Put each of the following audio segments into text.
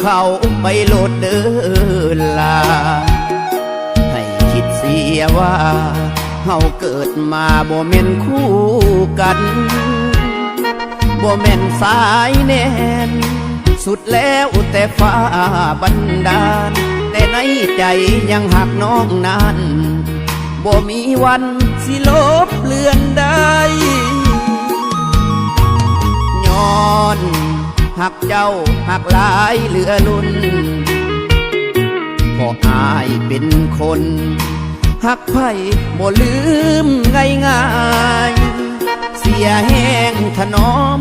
ເອົາໄປໂລດເດີຫຼ້າ ໃຫ້ຄິດເສຍວ່າ ເຮົາເກີດມາບໍ່ແມ່ນຄູ່ກັນ ບໍ່ແມ່ນສາຍແນນ ສຸດແລ້ວແຕ່ຟ້າບັນດານ ແຕ່ໃນໃຈຍັງຮັກນ້ອງນັ້ນ ບໍ່ມີວັນຊິລົບເລືອນໄດ້ ຍ້ອນຮັກເຈົ້າ ຮັກຫຼາຍເຫຼືອລົ້ນ ເພາະອ້າຍເປັນຄົນ ຮັກໃຜບໍ່ລືມງ່າຍໆ ເສຍແຮງຖະໜອມ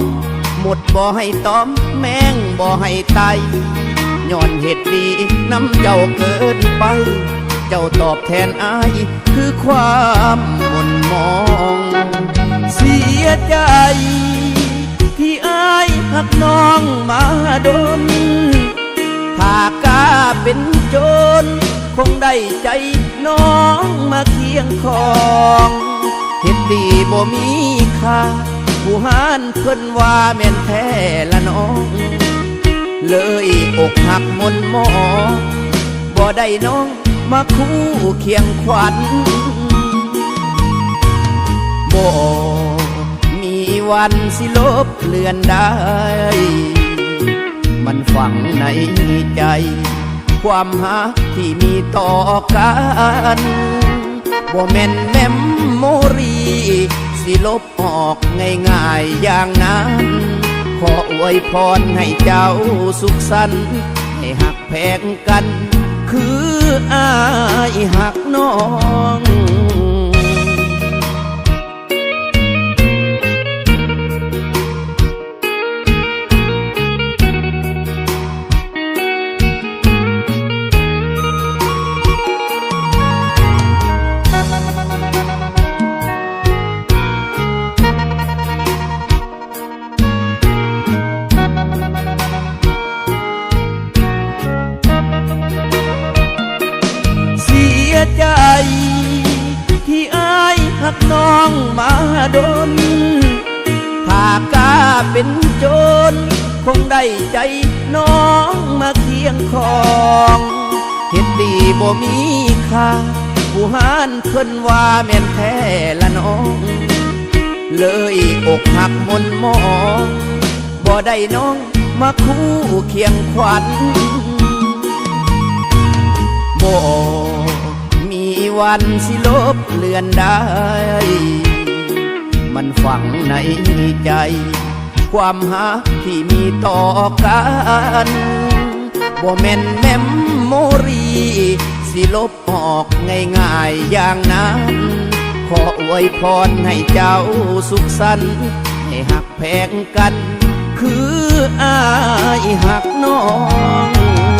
ມົດບໍ່ໃຫ້ຕອມ ແມງບໍ່ໃຫ້ໄຕ່ ຍ້ອນເຮັດດີນຳເຈົ້າເກີນໄປ ເຈົ້າຕອບແທນອ້າຍຄືຄວາມໝົ່ນໝອງ ເສຍໃຈ ທີ່ອ້າຍຮັກນ້ອງມາດົນ ຖ້າກ້າເປັນໂຈນ ຄົງໄດ້ໃຈນ້ອງມາຄຽງຂອງ ເຮັດດີບໍ່ມີຄ່າ ຜູ້ຮ້ານເພິ່ນວ່າແມ່ນແທ້ລະນ້ອງ ເລີຍອົກຫັກໝົ່ນໝອງ ບໍ່ໄດ້ນ້ອງມາຄູ່ຄຽງຂວັນ ບໍ່ມີວັນຊິລົບເລືອນໄດ້ ມັນຝັງໃນໃຈ ຄວາມຮັກທີ່ມີຕໍ່ກັນ ບໍ່ແມ່ນເມມໂມຣີ ຊິລົບອອກງ່າຍໆຢ່າງນັ້ນ ຂໍອວຍພອນໃຫ້ເຈົ້າສຸກສັນ ໃຫ້ຮັກແພງກັນ ຄືອ້າຍຮັກນ້ອງ. ເສຍໃຈ ທີ່ອ້າຍຮັກນ້ອງມາດົນ ຖ້າກ້າເປັນໂຈນ ຄົງໄດ້ໃຈນ້ອງມາຄຽງຂອງ ເຮັດດີບໍ່ມີຄ່າ ຜູ້ຮ້ານເພິ່ນວ່າແມ່ນແທ້ລະນ້ອງ ເລີຍອົກຫັກໝົ່ນໝອງ ບໍ່ໄດ້ນ້ອງມາຄູ່ຄຽງຂວັນ ບໍ່ມີວັນຊິລົບເລືອນໄດ້ ມັນຝັງໃນໃຈ ຄວາມຮັກທີ່ມີຕໍ່ກັນ ບໍ່ແມ່ນເມມໂມຣີ ຊິລົບ ອອກງ່າຍໆຢ່າງນັ້ນ ຂໍອວຍພອນໃຫ້ເຈົ້າສຸກສັນ ໃຫ້ຮັກແພງກັນ ຄືອ້າຍຮັກນ້ອງ.